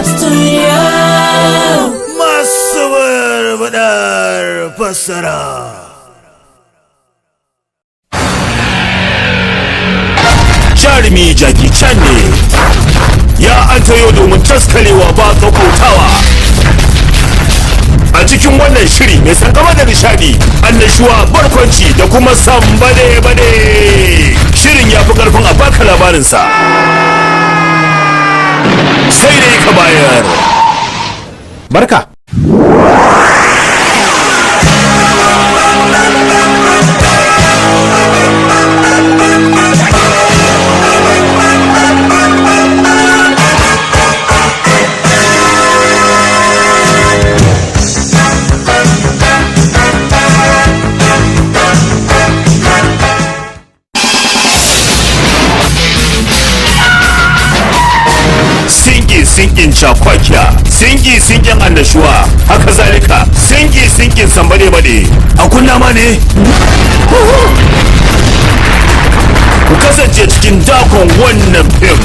Top Studio. Masu barbadar fassara. Jarumi Jackie Chan ne ya an tayo domin taskarewa ba kautawa a cikin wannan shiri mai sangama da nishadi, annashuwa, barkwanci da kuma sambade bade. Shirin ya fi karfin a baka labarinsa, sai dai ka bayar. Barka. Sinki sinkin cakwakiya, sinki sinkin annashuwa, haka zalika sinki sinkin sambade bade a kunna ma ne. Ku kasance cikin dakon wannan fim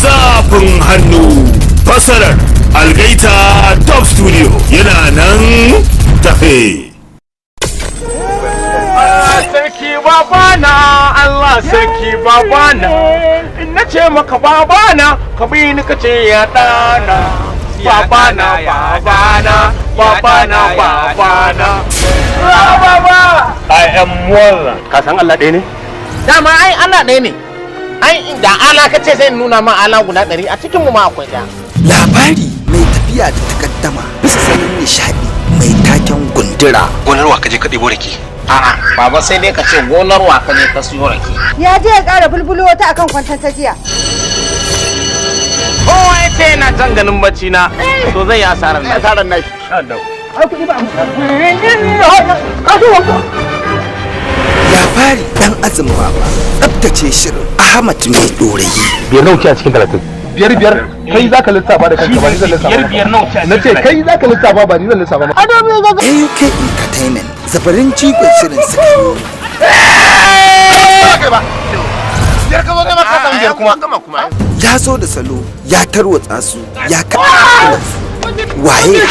Zafin Hannu, fasarar Algaita Top Studio, yana nan tafe. Sarki babana, Allah sarki babana, in na ce maka babana, ka bi ni ka ce ya ɗana. Babana, babana, babana, babana, baba. I am one. Ka san Allah ɗaya ne? Dama ai Allah ɗaya ne. Ai da ala ka ce sai in nuna ma ala guda 100 a cikin mu ma akwai ɗaya. Labari mai tafiya da takaddama bisa salon nishadi mai taken Gundura. Gonar wa ka je ka ɗebo rake? A'a baba, sai dai ka ce gonar wa ka je ka siyo rake. Ya je ya ƙara bulbulo wata akan kwantar ta jiya. Kowa ya ce yana can ganin bacci na, to zai yi asarar na asarar na. Labari Dan Azumi Baba, tsabtace shirin Ahmad Mai Dorayi. Biyar nawa ce a cikin 30? Biyar biyar, kai za ka lissafa da kanka, ba ni zan lissafa. Biyar biyar nawa ce? Na ce kai za ka lissafa, ba ni zan lissafa ba. AUK Entertainment zabarin jigon shirin suka yi. Biyar ka zo kai ma ka samu biyar kuma. Ya zo da salo ya tarwatsa su, ya kaɗa su. Waye?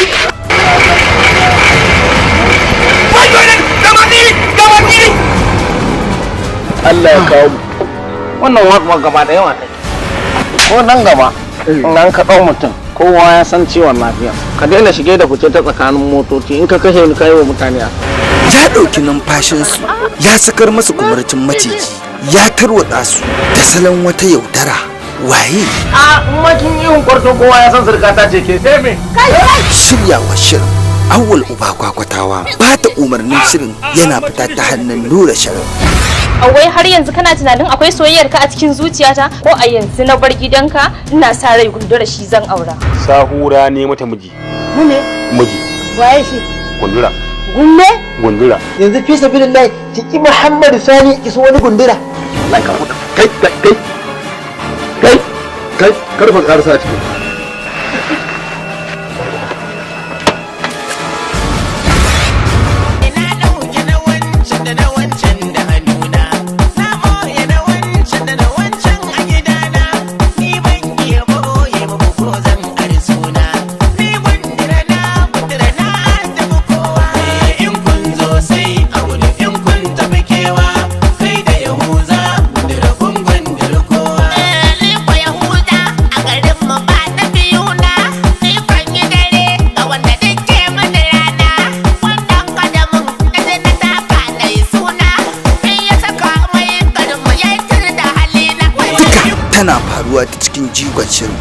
Allah ya kawo mu. Wannan waƙa gaba da yawa take. Ko nan gaba in an ka ɗau mutum, kowa ya san ciwon lafiya, ka daina shige da fice ta tsakanin motoci. In ka kashe ni, kai wa mutane a Ya ɗauki numfashinsu, ya sakar masu kumurcin maciji, ya tarwatsa su da salon wata yaudara. Waye? A makin ihun kwarto, kowa ya san sirka ta ce ke sai me. Shiryawa shirin Awwal Uba Kwakwatawa, ba ta umarnin shirin yana fita ta hannun Nura Sharif. Wai har yanzu kana tunanin akwai soyayyar ka a cikin zuciyata? Ko a yanzu na bar gidanka, ina sa rai Gundura shi zan aura. Sahura ne mata miji. Mu ne? Miji. Waye shi? Gundura. Gumme? Gundura. Yanzu fi sabilillahi ki ki Muhammadu Sani, ki so wani Gundura. Kai kai kai kai kai, karfa karsa a cikin. Ina ɗauke na wancan da na wancan da hannuna. Na ɓoye na wancan da na wancan a gidana. Ni ban iya ɓoye muku ko zan ari suna. Ni Gundura na, Gundura na addabi kowa. In kun zo sai a gudu, in kun tafi kewa. Kai da Yahuza, Gundura kun gundura kowa. Ni ko Yahuda a garin mu ba na biyu na. Ni kan yi dare ga wanda duk ke mini rana. Wannan kadamin na je na taka na yi suna. In ya saka mai garin mu ya yi da halina. Duka tana faruwa ta cikin jigon shirin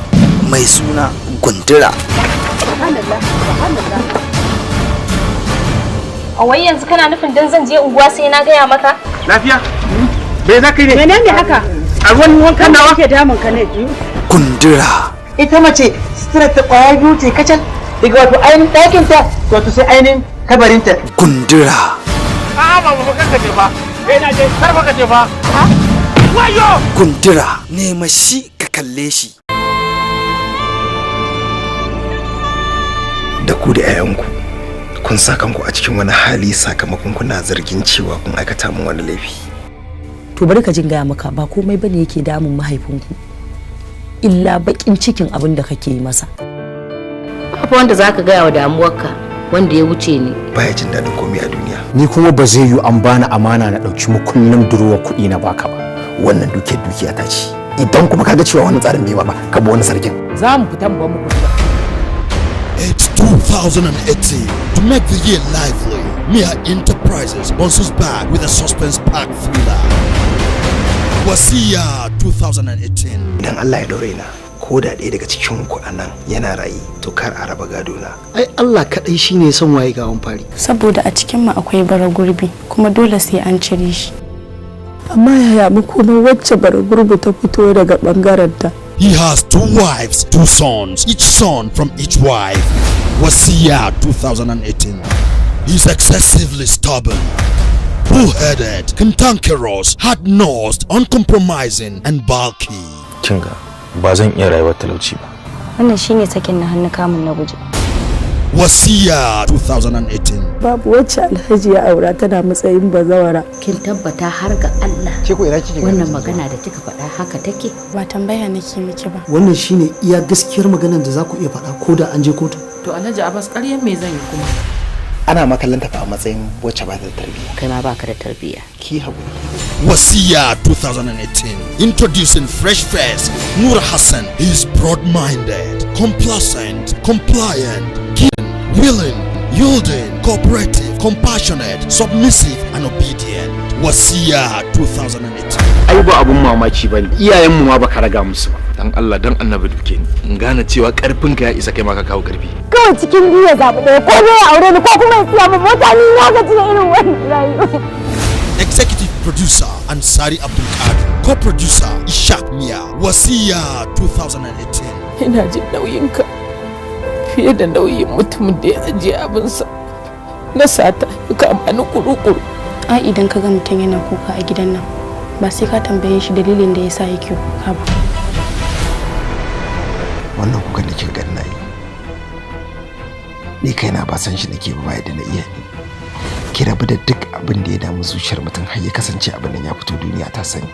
mai suna Gundura. Subhanallah, subhanallah. A wai yanzu kana nufin dan zan je unguwa sai na gaya maka? Lafiya me za ka yi ne? Menene haka? A ruwan wankan nawa? Ke damun ka ne? Gundura. Ita mace sutura ta kwaya biyu ce kacal, daga wato ainihin ɗakin ta wato sai ainihin kabarinta. Gundura. A'a ba ba kanka ce fa, eh na je kar baka ce fa. Wayo! Gundura, nema shi ka kalle shi. Da ku da 'ya'yanku kun sa kanku a cikin wani hali sakamakon kuna zargin cewa kun aikata min wani laifi. To bari ka jin gaya maka, ba komai bane yake damun mahaifinku illa bakin cikin abin da kake yi masa. Babu wanda zaka gaya wa damuwarka wanda ya wuce ni. Baya jin daɗin komai a duniya. Ni kuma ba zai yiwu an bani amana na ɗauki mukullin durowa kuɗi na baka ba. Wannan dukiyar dukiya ta ce. Idan kuma kaga cewa wani tsarin bai ba, ka bi wani sarkin. Za mu fita mu ba muku gida. It's 2018. To make the year lively, Mia Enterprises bounces back with a suspense-packed thriller. Wasiya 2018. Idan Allah ya daure na, ko da ɗaya daga cikin ku a nan yana rayu, to kar a raba gado na. Ai Allah kaɗai shine son waye gawan fari. Saboda a cikin mu akwai bara gurbi, kuma dole sai an cire shi. Amma yaya mu kuma wacce bara gurbi ta fito daga bangaren ta? He has two wives, two sons, each son from each wife. Wasiya 2018. He's excessively stubborn, bullheaded, cantankerous, hard-nosed, uncompromising, and bulky. Kinga, ba zan iya rayuwar talauci ba. Wannan shine sakin na hannu kamun na guje. Wasiya 2018. Babu wacce Alhaji ya aura tana matsayin bazawara. Kin tabbata har ga Allah Ke ko ina kike? wannan magana da kika faɗa haka take? Ba tambaya nake miki ba. Wannan shine iya gaskiyar maganar da za ku iya faɗa ko da an je kotu? To Alhaji Abbas, ƙaryan me zan yi kuma? Ana ma kallon ta fa a matsayin wacce ba ta da tarbiyya. Kai ma baka da tarbiyya. Ki haƙuri. Wasiya 2018. Introducing fresh face, Nur Hassan. He is broad-minded, complacent, compliant, giving, willing, yielding, cooperative, compassionate, submissive, and obedient. Wasiya 2018. Ai ba abun mamaki bane, iyayenmu ma baka raga musu ba. Dan Allah dan Annabi duke ni. In gane cewa karfin ka ya isa, kai ma ka kawo karfi. Kawai cikin biyu ya zaɓi ɗaya, ko dai ya aure ni ko kuma ya siya min mota. Ni na gaji da irin wannan rayuwa. Executive producer Ansari Abdul Qadir, co-producer Ishaq Mia. Wasiya 2018. Ina jin nauyinka fiye da nauyin mutumin da ya ajiye abinsa na sata ya kama ni kuru-kuru. Ai idan ka ga mutum yana kuka a gidan nan, ba sai ka tambaye shi dalilin da yasa yake kuka ba. Wannan kukan da kika gani na yi, ni kaina ba san shi nake ba, ba da na iya ni. Ki rabu da duk abin da ya damu zuciyar mutum har ya kasance abin nan ya fito duniya ta sani.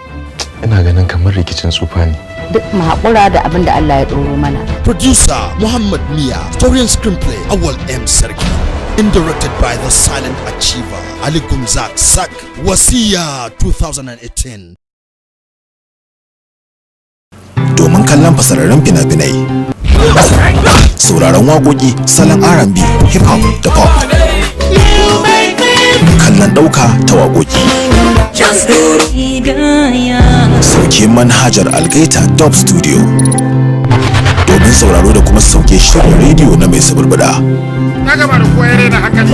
Ina ganin kamar rikicin tsufa ne. Duk mu haƙura da abin da Allah ya ɗoro mana. Producer Muhammad Mia, story and screenplay Awal M. Sarki. And directed by the silent achiever Ali Gumzak Sak. Wasiya 2018. Domin kallon fasararrun fina-finai, sauraron waƙoƙi salon R&B, hip hop da pop, kallon ɗauka ta waƙoƙi, sauke manhajar Algaita Dub Studio domin sauraro da kuma sauke shirin rediyo na mai suburbuda,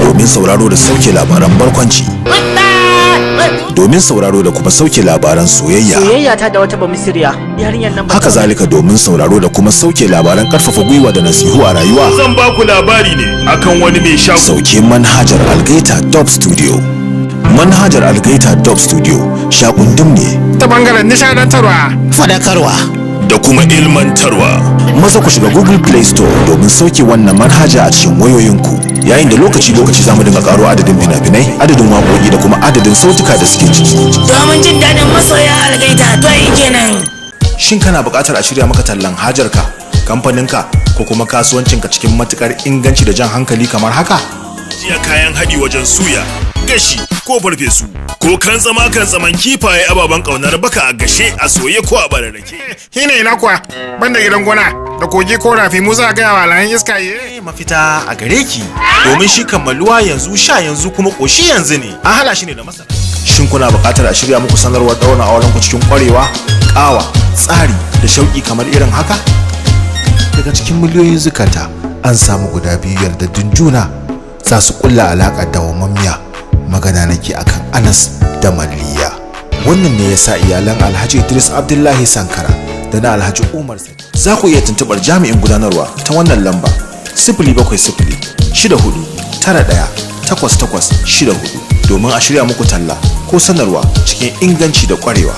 domin sauraro da sauke labaran barkwanci, domin sauraro da kuma sauke labaran soyayya. Soyayya ta da wata Bamisiriya yarinyar nan ba. Haka zalika domin sauraro da kuma sauke labaran karfafa gwiwa da nasihu a rayuwa. Zan ba ku labari ne akan wani mai shago. Sauke manhajar Algaita Dub Studio. Manhajar Algaita Dub Studio shakundum ne ta bangaren nishadantarwa, fadakarwa da kuma ilmantarwa. Maza ku shiga Google Play Store domin sauke wannan manhaja a cikin wayoyinku, yayin da lokaci-lokaci zamu dinga karo adadin fina-finai, adadin waƙoƙi da kuma adadin sautuka da suke ciki. Domin jin daɗin masoya Algaita, to yi kenan. Shin kana buƙatar a shirya maka tallan hajarka, kamfaninka ko kuma kasuwancinka cikin matukar inganci da jan hankali kamar haka? Jiya kayan haɗi wajen suya, gashi ko farfesu, ko kan zama kan zaman kifaye, ababen ƙaunar baka a gashe, a soye ko a bararrake. Shine ina kuwa banda gidan gona da kogi ko rafi, mu za ga wa layan iska ye. Mafita a gare ki, domin shi kammaluwa yanzu, sha yanzu, kuma ƙoshi yanzu ne. An hala shi ne da masara. Shin kuna buƙatar a shirya muku sanarwar ɗaurin auren ku cikin ƙwarewa, ƙawa, tsari da shauƙi kamar irin haka? Daga cikin miliyoyin zukata an samu guda biyu yardaddun juna za su kulla alaƙa dawwamammiya. Magana nake akan Anas da Maliya. Wannan ne yasa iyalan Alhaji Idris Abdullahi Sankara da na Alhaji Umar Saki. Za ku iya tuntuɓar jami'in gudanarwa ta wannan lamba: 07064918864 domin a shirya muku talla ko sanarwa cikin inganci da ƙwarewa.